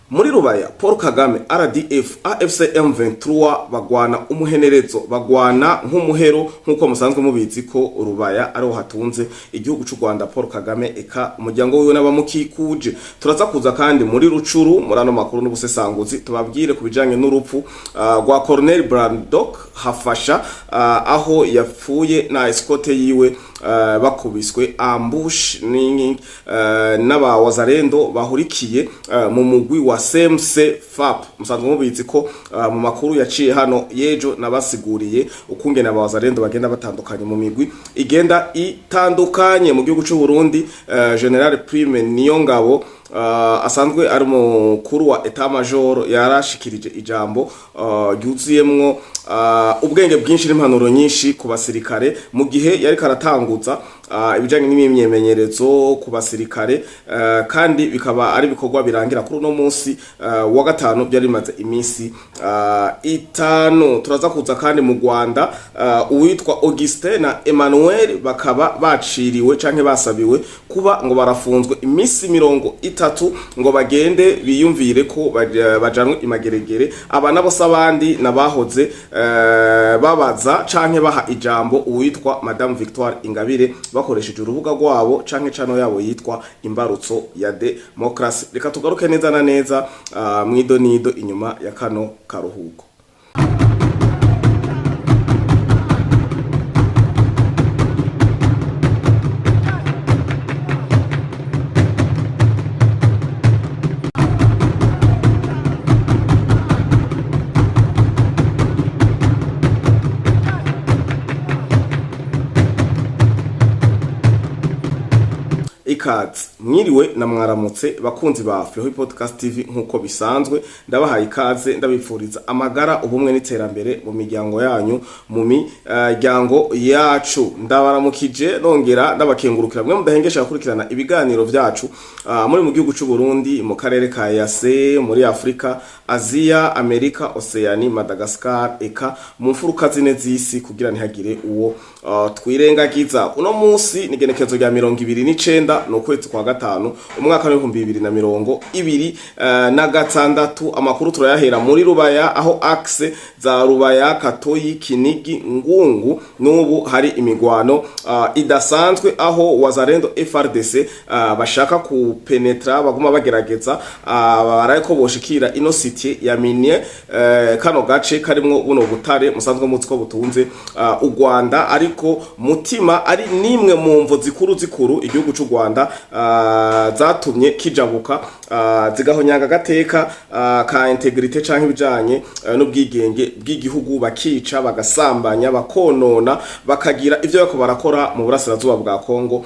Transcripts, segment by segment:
Muri Rubaya, Paul Kagame, RDF, AFC M23 bagwana umuhenerezo, bagwana nk'umuhero, nk'uko musanzwe mubizi ko Rubaya ariho hatunze igihugu c'u Rwanda, Paul Kagame eka umuryango wiwe n'abamukikuje. Turaza kuza kandi muri Rucuru muri ano makuru n'ubusesanguzi, tubabwire ku bijanye n'urupfu rwa Colonel Brandok Hafasha, aho yapfuye na escorte yiwe bakubiswe ambush n'aba wazalendo bahurikiye mu mugwi wa CMC FAP. Musanzwe mubizi ko mu makuru yaciye hano yejo nabasiguriye ukungene aba wazalendo bagenda batandukanye mu migwi igenda itandukanye mu gihugu c'u Burundi. General Prime Niyongabo, asanzwe ari umukuru wa état major, yarashikirije ijambo ryuzuyemwo ubwenge bwinshi n'impanuro nyinshi ku basirikare mu gihe yari karatanguza ibijanye n'imyimenyerezo ku basirikare, kandi bikaba ari ibikorwa birangira kuri uno munsi wa gatanu, byari bimaze iminsi 5. Turaza kuza kandi mu Rwanda, uwitwa Augustin na Emmanuel bakaba baciriwe canke basabiwe kuba ngo barafunzwe iminsi 30, ngo bagende biyumvire ko bajanwe imageregere. Aba nabo s'abandi nabahoze babaza canke baha ijambo uwitwa Madame Victoire Ingabire bakoresheje urubuga rwabo canke cano yabo yitwa Imbarutso ya Demokrasi. Reka tugaruke neza na neza mwido nido inyuma ya kano karuhuko. Ikaze, mwiriwe na mwaramutse bakunzi ba Fleury Podcast TV. Nkuko bisanzwe ndabahaye ikaze, ndabipfuriza amagara, ubumwe n'iterambere mu miryango yanyu, mu miryango yacu. Ndabaramukije nongera ndabakengurukira mwe mudahengesha gukurikirana ibiganiro vyacu muri mu gihugu c'u Burundi, mu karere ka EAC, muri Afrika, Aziya, Amerika, Oceani, Madagascar, eka mu mfuruka zine z'isi, kugira ntihagire uwo twirengagiza. Uno munsi ni igenekerezo rya 29, ni ukwezi kwa gatanu, umwaka w'2026. Amakuru turayahera muri Rubaya, aho axe za Rubaya, Katoyi, Kinigi, Ngungu n'ubu hari imigwano idasanzwe, aho Wazalendo, FARDC bashaka kupenetra, baguma bagerageza barako boshikira ino cité ya Minier, kano gace karimwo buno butare musanzwe muzi ko butunze u Rwanda, ariko mutima ari nimwe mu mvo zikuru zikuru igihugu c'u Rwanda zatumye kijabuka, zigahonyanga gateka ka intégrité canke ibijanye n'ubwigenge bw'igihugu, bakica, bagasambanya, bakonona, bakagira ivyo bako barakora mu burasirazuba bwa Kongo,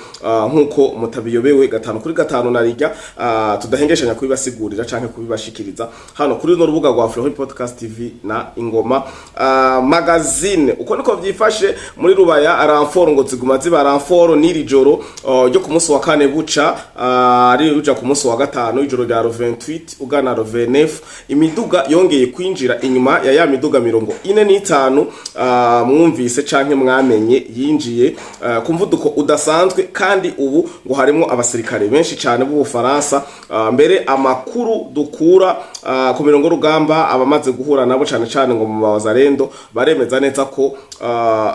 nkuko mutabiyobewe gatanu kuri gatanu na rijya tudahengeshanya kubibasigurira canke kubibashikiriza hano kuri runo rubuga rwa Fleury Podcast TV na Ingoma Magazine. Uko niko vyifashe muri Rubaya. Renfort ngo ziguma ziba renfort n'iri joro ryo ku munsi wa kane buca ari buca ku munsi wa gatanu, ijoro rya 28 ugana 29, imiduga yongeye kwinjira inyuma ya miduga 45 mwumvise canke mwamenye yinjiye ku mvuduko udasanzwe, kandi ubu ngo harimo abasirikare benshi cyane b'Ubufaransa. Mbere amakuru dukura ku mirongo rugamba, abamaze guhura nabo cyane cyane ngo mu Bawazarendo, baremeza neza ko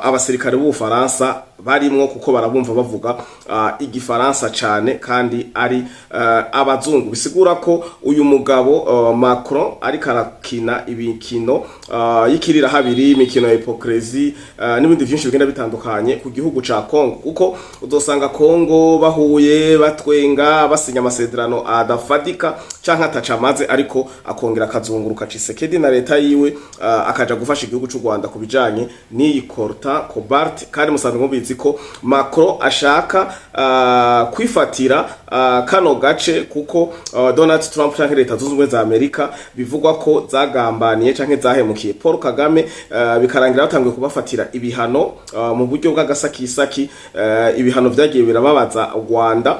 abasirikare b'Ubufaransa barimwo, kuko barabumva bavuga igifaransa cyane kandi ari abazungu. Bisigura ko uyu mugabo Macron ariko arakina ibikino y'ikirira habiri, imikino ya hypocrisie n'ibindi byinshi bigenda bitandukanye ku gihugu ca Congo, kuko uzosanga Congo bahuye, batwenga, basinya amasezerano adafatika canke atacamaze, ariko akongera akazunguruka Tshisekedi na leta yiwe, akaja gufasha igihugu c'u Rwanda ku bijanye n'iyi coltan, cobalt. Kandi musanzwe mubizi ko Macron ashaka kwifatira kano gace, kuko Donald Trump canke Leta Zunze Ubumwe za Amerika bivugwa ko zagambaniye canke zahemukiye Paul Kagame, bikarangira batanguye kubafatira ibihano mu buryo bw'agasakisaki, ibihano vyagiye birababaza u Rwanda,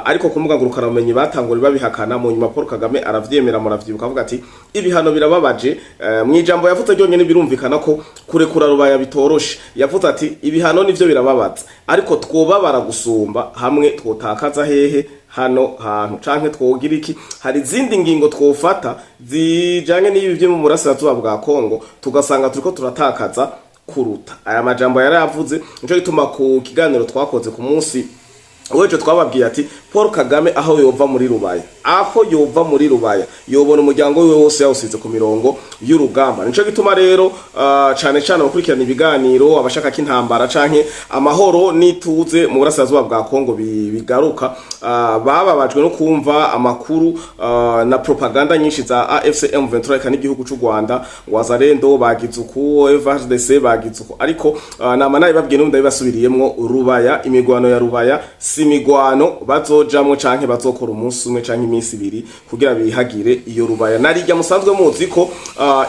ariko ku mbuga ngurukanabumenyi batangura babihakana. Mu nyuma Paul Kagame aravyemera, muravyibuka, avuga ati ibihano birababaje. Mu ijambo yavuze ryonyene birumvikana ko kurekura Rubaya bitoroshe. Yavuze ati ibihano nivyo birababaza, ariko twobabara gusumba hamwe twotakaza hehe Hano hantu canke twogira iki? Hari izindi ngingo twofata zijanye n'ibi vyo mu burasirazuba bwa Kongo, tugasanga turiko turatakaza kuruta. Aya majambo yarayavuze. Nico gituma ku kiganiro twakoze ku munsi wejo twababwiye ati Paul Kagame aho yova muri Rubaya, aho yova muri Rubaya, yobona umuryango wiwe wose yawusize ku mirongo y'urugamba. Nico gituma rero cane cane abakurikirana ibiganiro, abashaka k'intambara canke amahoro n'ituze mu burasirazuba bwa Kongo bigaruka, bababajwe no kumva amakuru na propaganda nyinshi za AFC M23 eka n'igihugu c'u Rwanda, ngo Wazalendo bagize uku, FARDC bagize uku. Ariko nama nabibabwiye, n'ubu ndabibasubiriyemwo: Rubaya, imigwano ya Rubaya si imigwano bazojamwo canke bazokora umunsi umwe canke iminsi 2 kugira bihagire iyo Rubaya. Narirya musanzwe muzi ko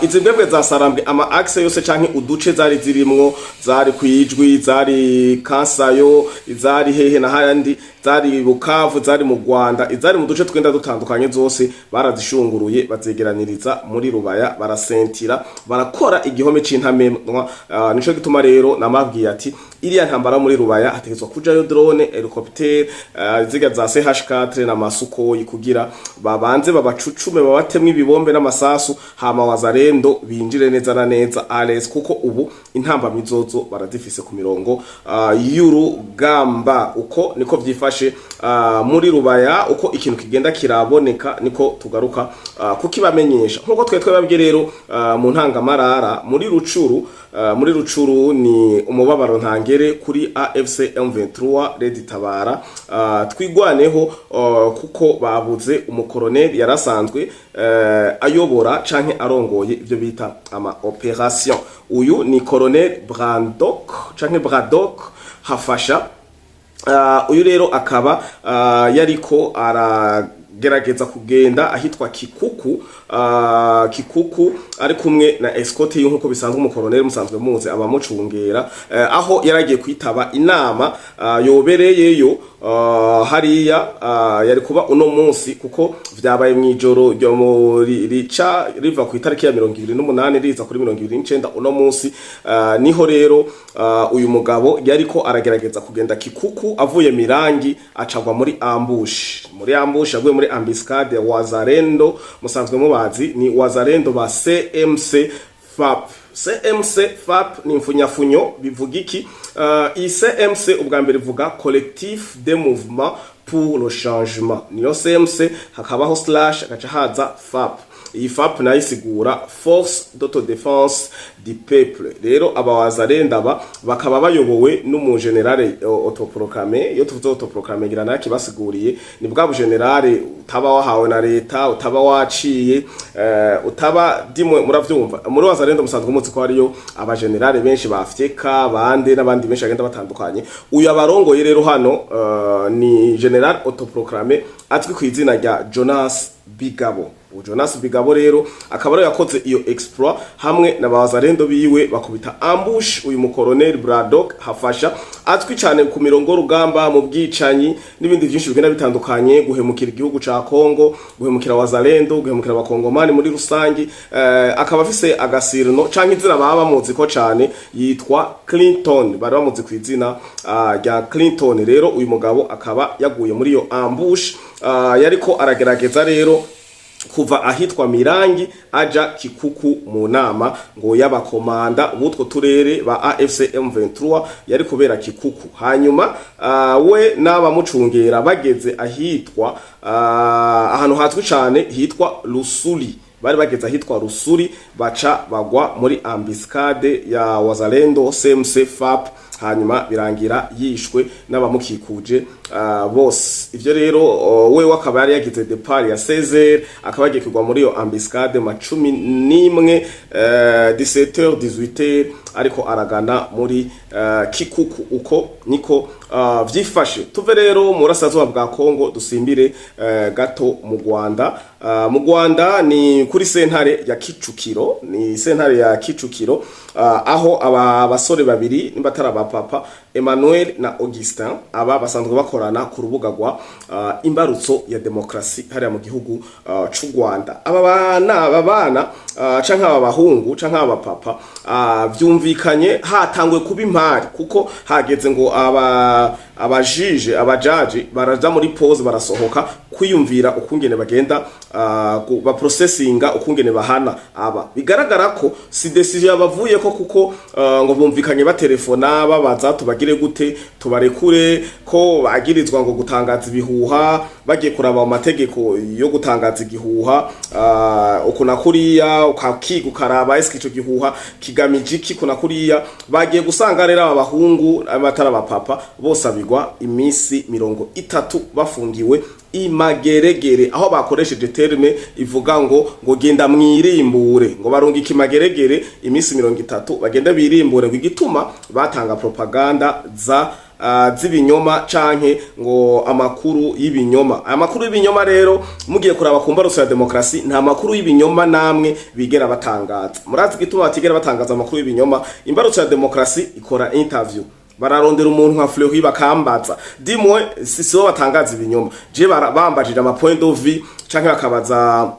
izi mbwebwe za Sarambwe, ama axe yose canke uduce zari zirimwo, zari kwijwi, zari Kansayo, zari hehe na handi, zari Bukavu, zari mu Rwanda, izari mu duce twenda dutandukanye, zose barazishunguruye, bazegeraniriza muri Rubaya, barasentira, barakora igihome c'intamenwa. Nico gituma rero namabwiye ati iriya ntambara muri Rubaya hategetswa kujayo drone, hélicoptère, ziga za CH4 na masukoyi, kugira babanze babacucume, babatemwe ibibombe n'amasasu, hama Wazalendo binjire neza na neza ales, kuko ubu intambamyi zozo barazifise ku mirongo y'urugamba. Uko niko vyifashe muri Rubaya. Uko ikintu kigenda kiraboneka niko tugaruka kukibamenyesha. Nkuko twe twebabwiye rero mu ntangamarara, muri Rucuru, muri Rucuru ni umubabaro ntangere kuri AFC M23 Red Tabara, Twigwaneho, kuko babuze umukoroneli yarasanzwe ayobora canke arongoye ivyo bita ama opération. Uyu ni colonel Brandok canke Bradok Hafasha. Uyu rero akaba yariko aragerageza kugenda ahitwa Kikuku, Kikuku, ari kumwe na escorte nkuko bisanzwe. Umukoroneli musanzwe muzi abamucungera, aho yaragiye kwitaba inama yobereyeyo hariya, yari kuba uno munsi, kuko vyabaye mw'ijoro ryo muri rica riva ku itariki ya 28 riza kuri 29 uno munsi. Niho rero uyu mugabo yariko aragerageza kugenda Kikuku avuye Mirangi, acagwa muri ambush, muri ambush, aguye muri embuscade ya Wazalendo. Musanzwe mubazi, ni Wazalendo ba CMC FAP. CMC FAP ni mfunyafunyo. Bivuga iki? Iyi CMC ubwa mbere ivuga Collectif des Mouvements pour le Changement, niyo CMC, hakabaho slash, agaca haza FAP. Iyi FAP nayo isigura Force d'Autodéfense du Peuple. Rero aba Wazalendo aba bakaba bayobowe n'umugenerale autoproclamé. Iyo tuvuze autoproclamé, ngira nayo kibasiguriye, ni bwa bugenerale utaba wahawe na leta, utaba waciye, utaba dimwe. Muravyumva, muri Wazalendo musanzwe muzi ko hariyo abagenerale benshi ba Fyeka bande n'abandi benshi bagenda batandukanye. Uyu abarongoye rero hano ni général autoproclamé azwi ku izina rya Jonas Bigabo. Ubu Jonas Bigabo rero akaba ariwe yakoze iyo exploit hamwe na Bazarendo biwe, bakubita ambush uyu mukoroneli Braddock Hafasha, azwi cyane ku mirongo rugamba mu bwicanyi n'ibindi byinshi bigenda bitandukanye, guhemukira igihugu ca Kongo, guhemukira Wazalendo, guhemukira abakongomani muri rusangi. Akaba afise agasirino canke izina baba bamuzi ko cane, yitwa Clinton, bari bamuzi ku izina rya Clinton. Rero uyu mugabo akaba yaguye muri iyo ambush, yariko aragerageza rero kuva ahitwa Mirangi aja Kikuku mu nama ngo y'abakomanda b'utwo turere ba AFC M23 yari kubera Kikuku. Hanyuma we n'abamucungera bageze ahitwa ahantu hazwi cane hitwa Rusuli, bari bageze ahitwa Rusuri, baca bagwa muri embuscade ya Wazalendo CMC FAP, hanyuma birangira yishwe n'abamukikuje bose. Ivyo rero we akaba yari yagize départ ya 16h, akaba yagiye kugwa muri iyo embuscade ma 11, 17h 18h, ariko aragana muri Kikuku. Uko niko vyifashe. Tuve rero mu burasirazuba bwa Kongo, dusimbire gato mu Rwanda. Mu Rwanda ni kuri sentare ya Kicukiro, ni sentare ya Kicukiro, aho aba basore babiri, nimba atari abapapa, Emmanuel na Augustin. Aba basanzwe bakorana ku rubuga rwa Imbarutso ya Demokrasi hariya mu gihugu c'u Rwanda. Aba bana canke aba bahungu canke aba papa, vyumvikanye hatanguye kuba impari, kuko hageze ngo aba abajije abajaji baraja muri pause, barasohoka kwiyumvira ukungene bagenda baprocessinga ukungene bahana aba. Bigaragara ko si décision yabavuye ko, kuko ngo bumvikanye batelefona babaza: "Tubagire gute? Tubarekure ko bagirizwa ngo gutangaza ibihuha?" Bagiye kuraba mu mategeko yo gutangaza igihuha, uku na kuriya, ukakiga ukaraba eske ico gihuha kigamije iki, kuna kuriya. Bagiye gusanga rero aba bahungu abatari abapapa bose abigwa iminsi 30 bafungiwe imageregere, aho bakoresheje terme ivuga ngo genda mwirimbure, ngo barungike imageregere iminsi 30, bagenda birimbure, ngo igituma batanga propaganda za z'ibinyoma canke ngo amakuru y'ibinyoma. Aya makuru y'ibinyoma rero, mugiye kuraba ku Mbarutso ya Demokrasi, nta makuru y'ibinyoma namwe bigera batangaza. Murazi igituma batigera batangaza amakuru y'ibinyoma? Imbarutso ya Demokrasi ikora interview, bararondera umuntu nka Fleury bakambaza dimwe, si sibo batangaza ibinyoma. Je bambajije ama point of vue, canke bakabaza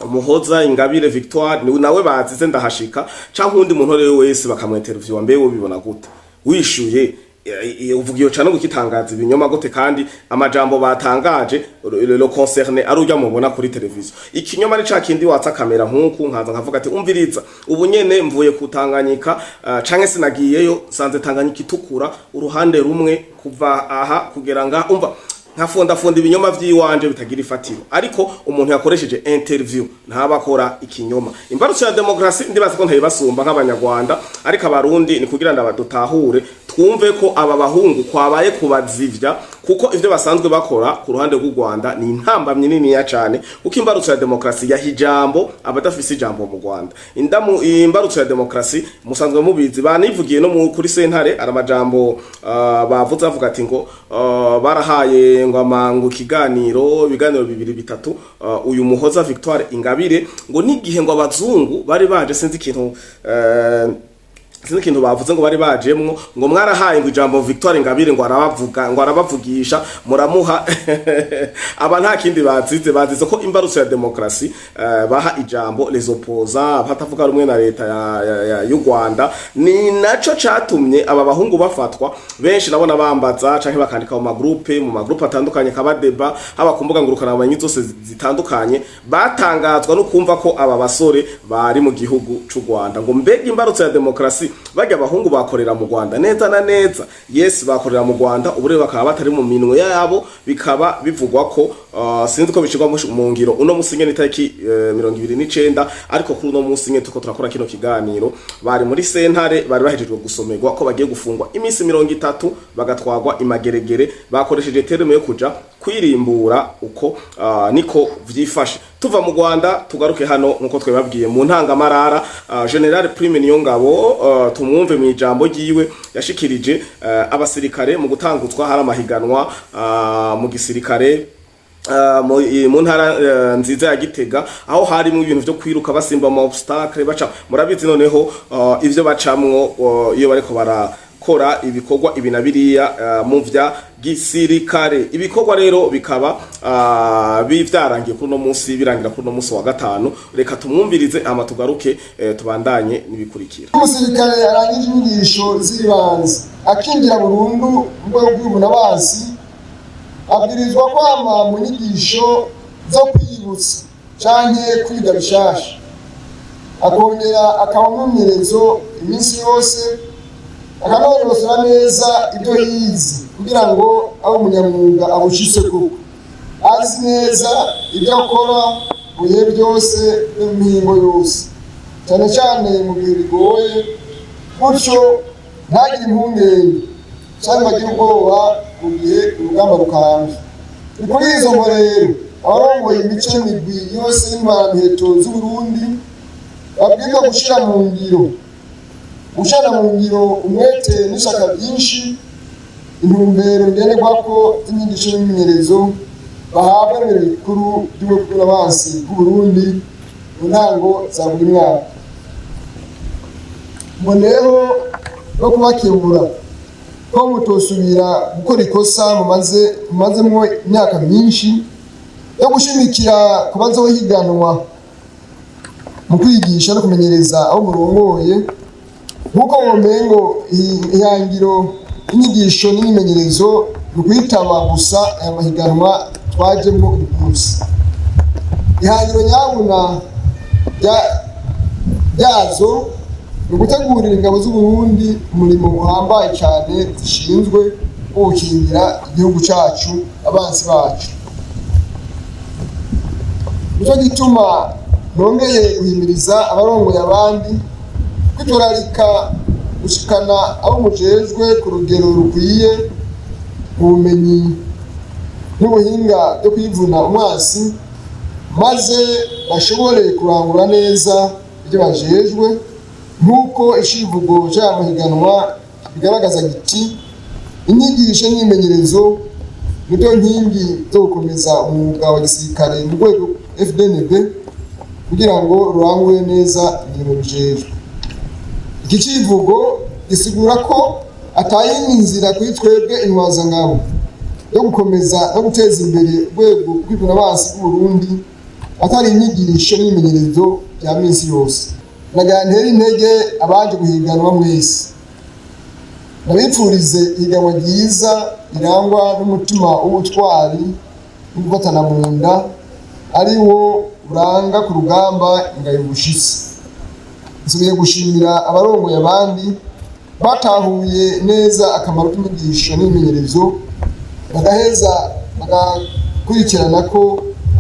Umuhoza Ingabire Victoire, ni nawe bazize ndahashika, canke uwundi muntu rero wese bakamwinterviewa: "Mbe ubibona gute?" Wishuye uvuga iyo cano gukitangaza ibinyoma gute, kandi amajambo batangaje le concerné ari urya mubona kuri televiziyo? Ikinyoma ni ca kindi watsa kamera nkuku, nkaza nkavuga ati: "Umviriza, ubu nyene mvuye ku Tanganyika, canke sinagiyeyo, sanze Tanganyika itukura uruhande rumwe kuva aha kugera nga." Umva, nkafondafunda ibinyoma vy'iwanje bitagira ifatiro. Ariko umuntu yakoresheje interview ntaba akora ikinyoma. Imbarutso ya Demokrasi ndibaza ko ntayibasumba nk'Abanyarwanda, ariko Abarundi ni kugira ngo badutahure, twumve ko aba bahungu kwabaye kubazivya, kuko ivyo basanzwe bakora ku ruhande rw'u Rwanda ni intambamyi niniya cane, kuko Imbarutso ya Demokrasi yaha ijambo abadafise ijambo mu Rwanda. Indamu Imbarutso ya Demokrasi musanzwe mubizi, banivugiye no kuri sentare ari amajambo bavuze, bavuga ati ngo barahaye ngo amangu ikiganiro, ibiganiro bibiri bitatu, uyu Muhoza Victoire Ingabire, ngo n'igihe ngo abazungu bari baje, sinzi ikintu bavuze ngo bari bajemwo, ngo mwarahaye ngo ijambo Victoire Ingabire, ngo arabavuga, ngo arabavugisha, muramuha. Aba nta kindi bazize, bazize ko Imbarutso ya Demokrasi baha ijambo les opposants, abatavuga rumwe na leta y'u Rwanda. Ni naco catumye aba bahungu bafatwa. Benshi nabona bambaza canke bakandika mu magroupe atandukanye, kabadeba haba ku mbuga ngurukana bumenyi zose zitandukanye, batangazwa no kumva ko aba basore bari mu gihugu c'u Rwanda, ngo mbega Imbarutso ya Demokrasi barya abahungu bakorera mu Rwanda neza na neza? Yes, bakorera mu Rwanda. Ubu rero bakaba batari mu minwe yabo, bikaba bivugwa ko sinzi ko bishirwa mu ngiro uno musi nyene itariki 29, ariko kuri uno musi nyene tuko turakora kino kiganiro bari muri sentare, bari bahejejwe gusomerwa ko bagiye gufungwa iminsi 30, bagatwagwa imageregere. Bakoresheje terme yo kuja kwirimbura. Uko niko vyifashe. Tuva mu Rwanda tugaruke hano, nkuko twebabwiye mu ntangamarara, General Prime Niyongabo, tumwumve mu ijambo ryiwe yashikirije abasirikare mu gutanguzwa hari amahiganwa mu gisirikare mu ntara nziza ya Gitega, aho harimo ibintu vyo kwiruka basimba ama obstacle baca. Murabizi noneho ivyo bacamwo iyo bariko barakora ibikorwa ibi na biriya mu vya gisirikare. Ibikorwa rero bikaba bivyarangiye kuri uno munsi, birangira kuri uno munsi wa gatanu. Reka tumwumvirize, hama tugaruke tubandanye n'ibikurikira. Umusirikare arangije inyigisho z'ibanze akinjira burundu mu rwego rw'ubunabansi abwirizwa kwama mu nyigisho zo kwiyibutsa canke kwiga bishasha, akongera akaba mu myimenyerezo iminsi yose, akanonosora neza ibyo yize kugira ngo abe umunyamwuga abushitse koko, azi neza ibyo akora mu bihe byose no mu mihingo yose, cyane cyane mu bihe bigoye, gutyo ntagire impungenge cyangwa agire ubwoba mu gihe urugamba rukambye. Ni kuri izo ngo rero abarongoye imice migwi yose y'intwaramiheto z'Uburundi babwirizwa gushyira mu ngiro umwete n'ishyaka byinshi intumbero ngenderwako z'inyigisho n'imyimenyerezo bahabwa n'ibiro bikuru by'ububansi bw'Uburundi mu ntango za buri mwaka. Mboneyeho no kubakebura. Ko mutosubira gukora ikosa mumaze mumazemwo imyaka myinshi yo gushimikira ku bazohiganwa mu kwigisha no kumenyereza abo murongoye, nk'uko womengo ihangiro inyigisho n'imyimenyerezo ni ukwitaba gusa aya mahiganwa twajemwo uyu munsi. Ihangiro nyabuna ryazo ni ugutegurira ingabo z'Uburundi umurimo uhambaye cyane zishinzwe wo gukingira igihugu cyacu abansi bacu. Nicyo gituma nongeye guhimiriza abarongoye abandi kwitwararika gushikana abo mujejwe ku rugero rukwiye mu bumenyi n'ubuhinga byo kwivuna umwasi, maze bashobore kurangura neza ibyo bajejwe, nk'uko icivugo cy'aya mahiganwa bigaragaza giti: "Inyigisho n'imyimenyerezo nibyo nkingi zo gukomeza umwuga wa gisirikare mu rwego FDNB kugira ngo rurangure neza imirimo rujejwe." Iki civugo gisigura ko atayindi nzira kuri twebwe intwazangabo yo gukomeza no guteza imbere urwego rw'ivunabasi bw'Uburundi atari inyigisho n'imyimenyerezo bya minsi yose. Nagira ntere intege abaje guhiganwa mwese, ndabipfurize ihiganwa ryiza rirangwa n'umutima w'ubutwari no gufatana mu nda, ari wo uranga ku rugamba ingayo bushitsi. Nsubiye gushimira abarongoye abandi batahuye neza akamaro k'inyigisho n'imyimenyerezo, bagaheza bagakurikirana ko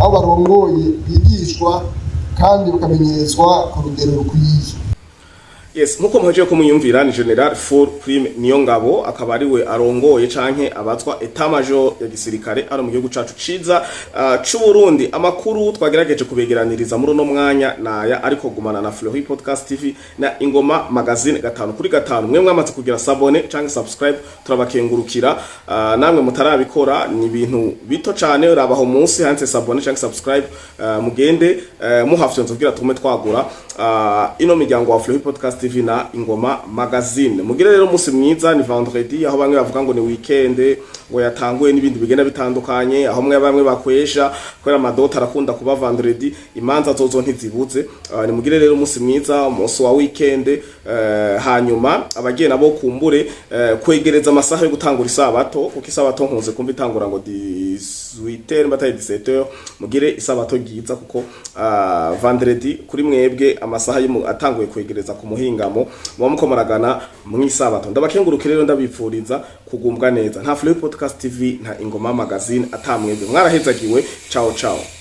abo barongoye bigishwa kandi bakamenyerezwa ku rugero rukwiye. Yes, nkuko muhejeje kumuyumvira, ni General Fall Prime Niyongabo, akaba ari we arongoye canke abatwa état-major ya gisirikare ari mu gihugu cacu ciza c'u Burundi. Amakuru twagerageje kubegeraniriza muri uno mwanya naya, ariko gumana na Fleury Podcast TV na Ingoma Magazine gatanu kuri gatanu. Mwe mwamaze kugira s'abonner canke subscribe, turabakengurukira. Namwe mutarabikora, ni ibintu bito cane, urabaho munsi handitse s'abonner canke subscribe, mugende muhafyonze kugira tugume twagura ino miryango wa Fleury Podcast TV na Ingoma Magazine. Mugire rero umunsi mwiza. Ni vendredi, aho bamwe bavuga ngo ni weekend ngo yatanguye n'ibindi bigenda bitandukanye, aho mwe bamwe bakwesha kubera amadota arakunda kuba vendredi, imanza zozo ntizibuze. Ni mugire rero umunsi mwiza, umunsi wa weekend. Hanyuma abagiye nabo kumbure kwegereza amasaha yo gutangura isabato, kuko isabato nkunze kumva itangura ngo 18h mbataye 17h. Mugire isabato ryiza, kuko vendredi kuri mwebwe amasaha atanguye kwegereza ku muhingamo, muba muko muragana mw'isabato. Ndabakengurukire rero, ndabipfuriza kugumbwa neza. Nta Fleury Podcast TV, nta Ingoma Magazine atamwebwe. Mwarahezagiwe. Ciao ciao.